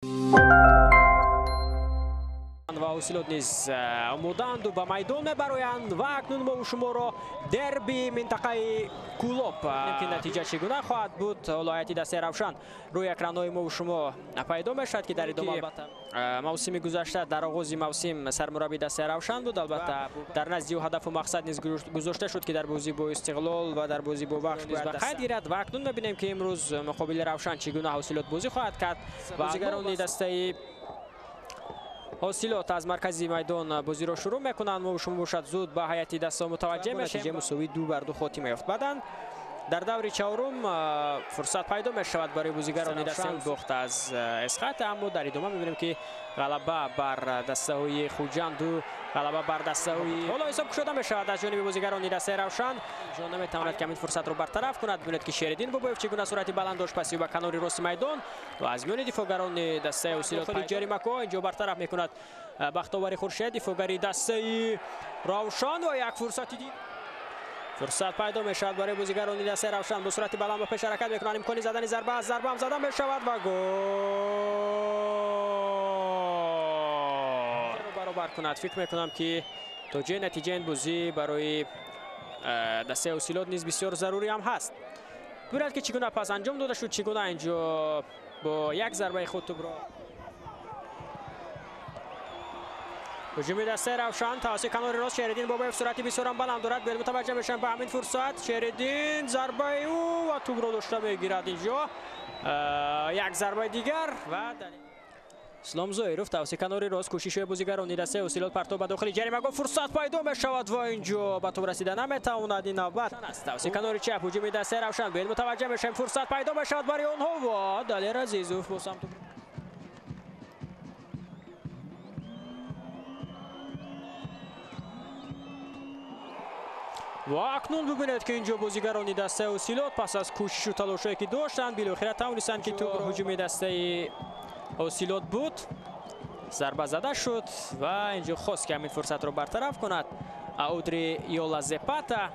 Ва Ҳосилот низ омодаанду ба майдон мебароянд ва акнун мо шуморо дерби минтақаи Кӯлоб ки натиҷа чӣ гуна хоҳад буд, ҳоло ҳайати дастаи Равшан рӯи экранҳои мо шумо пайдо мешавад, ки дар идома албатта мавсими гузашта дар оғози мавсим сармураббии дастаи Равшан буд. Албатта дар назди ӯ ҳадафу мақсад низ гузошта шуд, ки дар бозӣ бо Истиқлол ва дар бозӣ бо Вахш низ ба қайд гирад. Ва акнун мебинем, ки имрӯз муқобили Равшан чӣ гуна Ҳосилот бозӣ хоҳад кард ва бозигарони дастаи Ҳосилот аз маркази майдон бозиро шурӯъ мекунанд. Мо шумо бошад зуд ба ҳайати дастаҳо мутаваҷҷеҳ мешавем. Натиҷаи мусовӣ 2-2 хотима ёфт. Баъдан дар даври чаҳорум фурсат пайдо мешавад барои бозигарони дастаи бохт аз Эсхат, аммо дар идома мебинем, ки ғалаба бар дастаҳои Хуҷанду ғалаба бар дастаҳои ҳоло ҳисоб кушода мешавад аз ҷониби бозигарони дастаи Равшан. Ҷо наметавонад ки ҳамин фурсатро бартараф кунад. Бибинед, ки Шериддин Бобоев чӣ гуна суръати баланд дошт, паси ба канори рости майдон ва аз миёни дифоъгарони дастаи Ҳосилот ҷаримакоҳ инҷо бартараф мекунад Бахтовари Хуршед, дифоъгари дастаи Равшан, ва як фурсати дид фурсат пайдо мешавад барои бозигарони дастаи Равшан. Бо суръати баланд ба пеш ҳаракат мекунанд, имкони задани зарба аст, зарба ҳам зада мешавад ва гол баробар кунад. Фикр мекунам, ки то ҷои натиҷаи ин бозӣ барои дастаи Ҳосилот низ бисёр зарурӣ ҳам ҳаст. Бибинед, ки чӣ гуна пас анҷом дода шуд, чӣ гуна инҷо бо як зарбаи худ тӯбро ҳуҷуми дастаи Равшан тавассути канори рост Шериддин Бобоев суръати бисёрам баланд дорад. Биёед мутаваҷҷеҳ мешавем ба ҳамин фурсат. Шериддин, зарбаи ӯ ва тӯбро дошта мегирад. Инҷо як зарбаи дигар ва Ислом Зоиров тавассути канори рост кӯшишҳои бозигарони дастаи Ҳосилот, партоб ба дохили ҷаримагоҳ, фурсат пайдо мешавад ва инҷо ба тӯб расида наметавонад. Ин навбат тавассути канори чап ҳуҷуми дастаи Равшан. Биёед мутаваҷҷеҳ мешавем, фурсат пайдо мешавад барои онҳо ва Далер Азизов бо самту ва акнун бибинед, ки инҷо бозигарони дастаи Ҳосилот пас аз кӯшишу талошое ки доштанд, билохира тавонистанд, ки тӯбро ҳуҷуми дастаи Ҳосилот буд, зарба зада шуд ва инҷо хост, ки ҳамин фурсатро бартараф кунад Аудри Йола Зепата,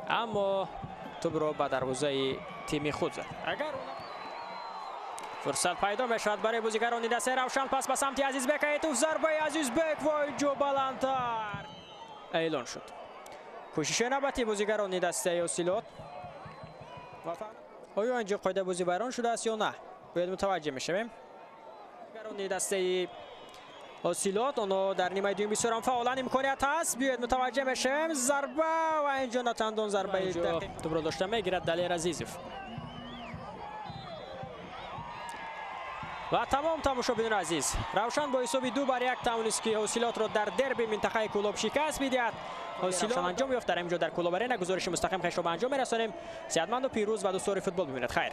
аммо тӯбро ба дарвозаи тими худ зад. Агар фурсат пайдо мешавад барои бозигарони дастаи Равшан, пас ба самти Азизбек Аитов, зарбаи Азизбек ва инҷо баландтар эълон шуд. Кӯшишҳои навбатии бозигарони дастаи Ҳосилот. Оё инҷо қоидаи бозӣ вайрон шудааст ё на? Бояд мутаваҷҷеҳ мешавем. Бозигарони дастаи Ҳосилот онҳо дар нимаи дуюм бисёрам фаъоланд, имконият ҳаст. Биёед мутаваҷҷеҳ мешавем. Зарба ва инҷо на чандон зарбаи тӯбро дошта мегирад Далер Азизов. Ва тамом, тамошобинони азиз, Равшан бо ҳисоби 2-1 тавонист, ки Ҳосилотро дар дерби минтақаи Кӯлоб шикаст бидиҳад. Ҳосилот анҷом ёфт дар инҷо дар Кӯлоб Арена. Гузориши мустақим хешро ба анҷом мерасонем. Сеҳатманду пирӯз ва дӯстдори футбол бимонед. Хайр.